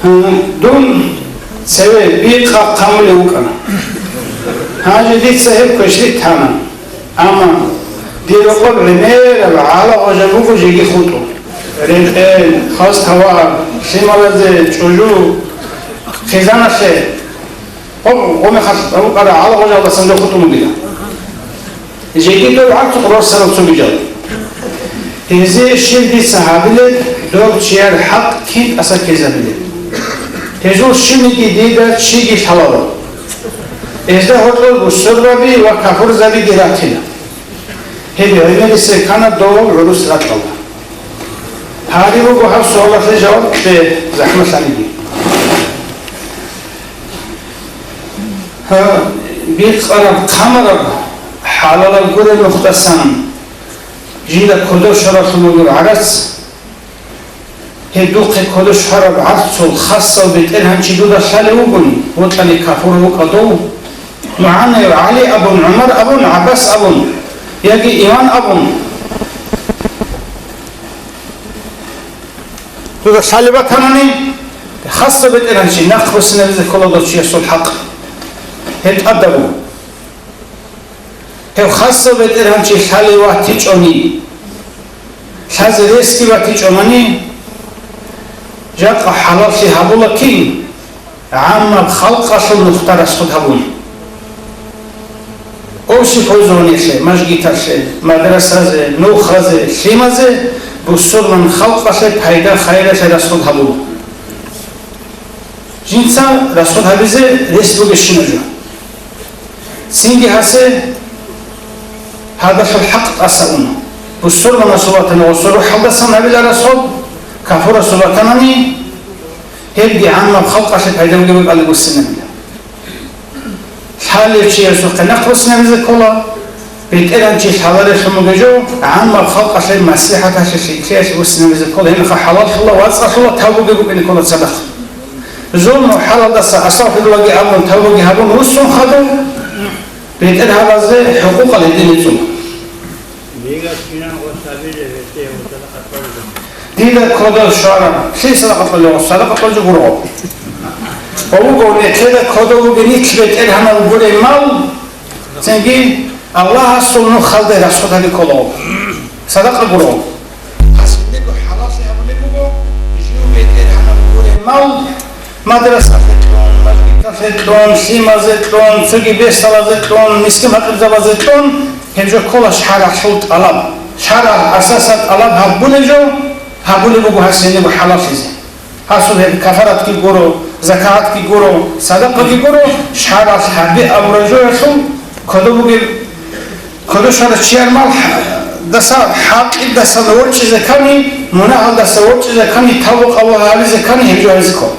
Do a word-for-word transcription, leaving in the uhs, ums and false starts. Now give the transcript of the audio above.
Дун цеве бикъа хъамулев вукӀана. Гьанже дица гьеб квешлъи тана. Амма дир рокъоб гӀемераб гӀала гъожа буго жеги хутӀу. Рекъел, хас тавар, лъималазе, чӀужу, хъизаналъе. Гъоб гъомехалъ вукӀарав гӀала гъожалдасан жо хутӀун бугила. Жеги дов гӀарцухъ рорсарал цогидал. Гьезие щиб дица гьабилеб, дов чияр хӀакъ кин тӀаса ккезабилеб. Гьезул щибниги дида чиги лъаларо. Гьезда гьоркьор бусурбаби ва кафурзабиги ратила. Гьеб гӀемерисекана дов гӀурус ракьалда. Гьари буго гьаб суалалъе жаваб кье, захӀмалъаниги. Гьа, бикъараб-хъамараб хӀалалаб гуреб нухдасан жинда кодоб щваралъун вугев гӀарац, гьеб духъе кодоб щвараб гӀарцул хасав бетӀергьанчи дуда лъалев вугони, бокьани кафур вукӀа дов, магӀанав ГӀали абун, ГӀумар абун, ГӀаббас абун, яги Иван абун. Дуда лъалеб батанани, хасав бетӀергьанчи нахъ буссинабизе ккола дов чиясул хӀакъ. Гьеб тӀадабу. Гьев хасав бетӀергьанчи лъалев ватичӀони, лъазе ресги ватичӀонани, жакъа хӀалаллъи гьабула кин? ГӀаммаб халкъалъул нухда расход гьабун. Овси пользованиялъе, мажгиталъе, мадрасазе, нухазе, лъимазе, бусурман халкъалъе пайда-хайралъе расход гьабула. Жинца расход гьабизе рес бугещинаб жо. Цинги гьасе гьадалъул хӀакъ тӀаса уна. Бусурманасул ватана гъосул рухӀалдасан гьабила расход, кафурасул ватанани, гьебги гӀаммаб халкъалъе пайда бугеб бакӀалде буссинабила. Лъалев чиясухъе нахъ буссинабизе ккола, бетӀергьанчи лъаларелъун бугеб жо, гӀаммаб халкъалъе маслихӀаталъе лъикӀлъиялъе буссинабизе ккола, гьебмехалъ хӀалаллъула, вацӀцӀалъула, тавбуги букӀине ккола цадахъ. Зулму хӀалалдаса астагъфируллагьги абун, тавбуги гьабун вуссун хадув, бетӀергьабазе хӀукъукъал гьедин гьечӀо. Дида кодов щвараб, лъие садакъа кьолеб, садакъа кьолеб гургъо. Ва вуго, нилъеда кодов вугеб нилъ бетӀергьанав гуреб мал, цинги Аллагьасул нухалде расход гьаби ккола. Садакъа гургъо. Гьас гьебго хӀалаллъи гьабулеб буго, жив бетӀергьанав гуреб мал, мадрасалъе кьун, мажгиталъе кьун, лъимазе кьун, цоги бесалазе кьун, мискин-пакъирзабазе кьун, гьеб жо ккола шаргӀалъул тӀалаб. ШаргӀалъ асаса тӀалаб гьабулеб жо гьабулеб буго гьас гьениб хӀалаллъизе. Гьасул гьеб кафаратги гуро, закагӀатги гуро, садакъаги гуро, шаргӀалъ гьаби абураб жоялъул кодоб бугеб, кодоб щварав чияр мал даса, хӀакъидасан ворчӀизе ккани, мунагьалдаса ворчӀизе ккани, тавбу-къабул гьабизе ккани, гьеб жо гьабизе ккола.